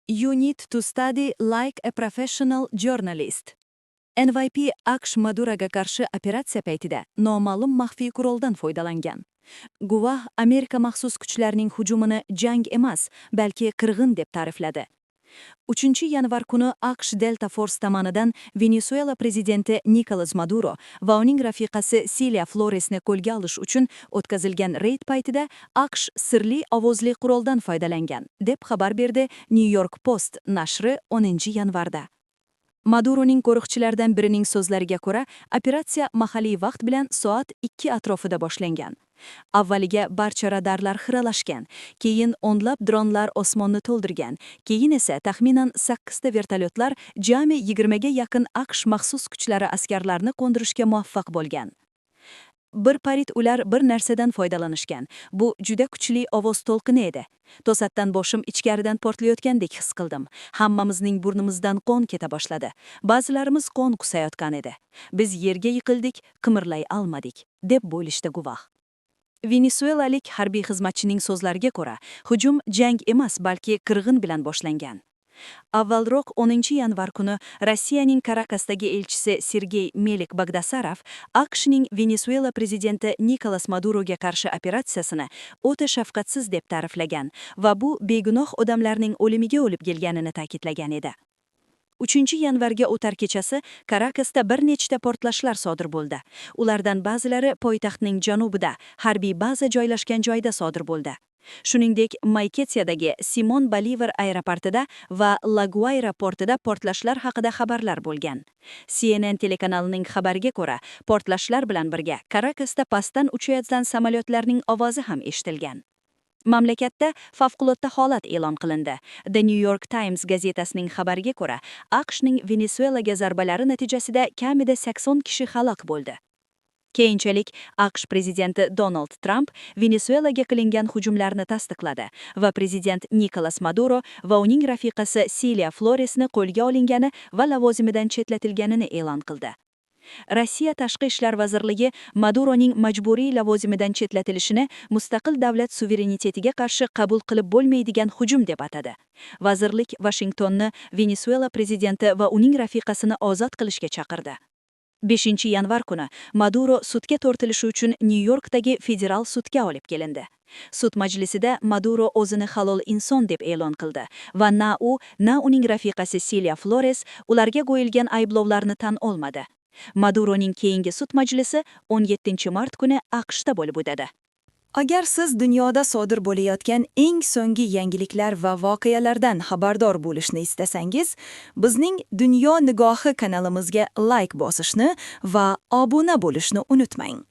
You need to study like a professional journalist. NYP AQSh Maduroga qarshi operatsiya paytida noma'lum maxfiy quroldan foydalangan. Guvoh Amerika maxsus kuchlarining hujumini jang emas, balki qirg'in deb ta'rifladi. 3-yanvar kuni AQSh Delta Force tomonidan Venesuela prezidenti Nikolas Maduro va uning rafiqasi Silya Floresni qo'lga olish uchun o'tkazilgan reyd paytida AQSh sirli ovozli quroldan foydalangan, deb xabar berdi New York Post nashri 10-yanvarda. Maduroning qo'riqchilaridan birining so'zlariga ko'ra, operatsiya mahalliy vaqt bilan soat 2 atrofida boshlangan. Avvaliga barcha radarlar xiralashgan, keyin o'nlab dronlar osmonni to'ldirgan, keyin esa taxminan 8 ta vertolyotlar jami 20 ga yaqin AQSh maxsus kuchlari askarlarini qo'ndirishga muvaffaq bo'lgan. Bir payt ular bir narsadan foydalanishgan. Bu juda kuchli ovoz to'lqini edi. To'satdan boshim ichkaridan portlayotgandek his qildim. Hammamizning burnimizdan qon keta boshladi. Ba'zilarimiz qon qusayotgan edi. Biz yerga yiqildik, qimirlay olmadik, deb bo'lishdi guvoh. Venesuelalik harbiy xizmatchining so'zlariga ko'ra, hujum jang emas, balki qirg'in bilan boshlangan. Avvalroq 10-yanvar kuni Rossiyaning Karakasdagi elchisi Sergey Melik Bagdasarov AQShning Venesuela prezidenti Nikolas Maduroga qarshi operatsiyasini o'ta shafqatsiz deb ta'riflagan va bu begunoh odamlarning o'limiga olib kelganini ta'kidlagan edi. 3-yanvarga o'tar kechasi Karakasda bir nechta portlashlar sodir bo'ldi. Ulardan ba'zilari poytaxtning janubida, harbiy baza joylashgan joyda sodir bo'ldi. Shuningdek, Mayketsiyadagi Simon Bolivar aeroportida va La Guayra portida portlashlar haqida xabarlar bo'lgan. CNN telekanalining xabariga ko'ra, portlashlar bilan birga Karakasda pastdan uchayotgan samolyotlarning ovozi ham eshitilgan. Mamlakatda favqulodda holat e'lon qilindi. The New York Times gazetasining xabariga ko'ra, AQShning Venesuelaga zarbalari natijasida kamida 80 kishi halok bo'ldi. Keyinchalik AQSh prezidenti Donald Tramp Venesuelaga qilingan hujumlarni tasdiqladi va prezident Nikolas Maduro va uning rafiqasi Silya Floresni qo'lga olingani va lavozimidan chetlatilganini e'lon qildi. Rossiya Tashqi ishlar vazirligi Maduroning majburiy lavozimidan chetlatilishini mustaqil davlat suverenitetiga qarshi qabul qilib bo'lmaydigan hujum deb atadi. Vazirlik Vashingtonni Venesuela prezidenti va uning rafiqasini ozod qilishga chaqirdi. 5-yanvar kuni Maduro sudga tortilishi uchun Nyu-Yorkdagi federal sudga olib kelindi. Sud majlisida Maduro o'zini halol inson deb e'lon qildi va na u, na uning rafiqasi Silya Flores ularga qo'yilgan ayblovlarni tan olmadi. Maduroning keyingi sud majlisi 17-mart kuni AQShda bo'lib o'tadi. Agar siz dunyoda sodir bo'layotgan eng so'nggi yangiliklar va voqealardan xabardor bo'lishni istasangiz, bizning Dunyo nigohi kanalimizga like bosishni va obuna bo'lishni unutmang.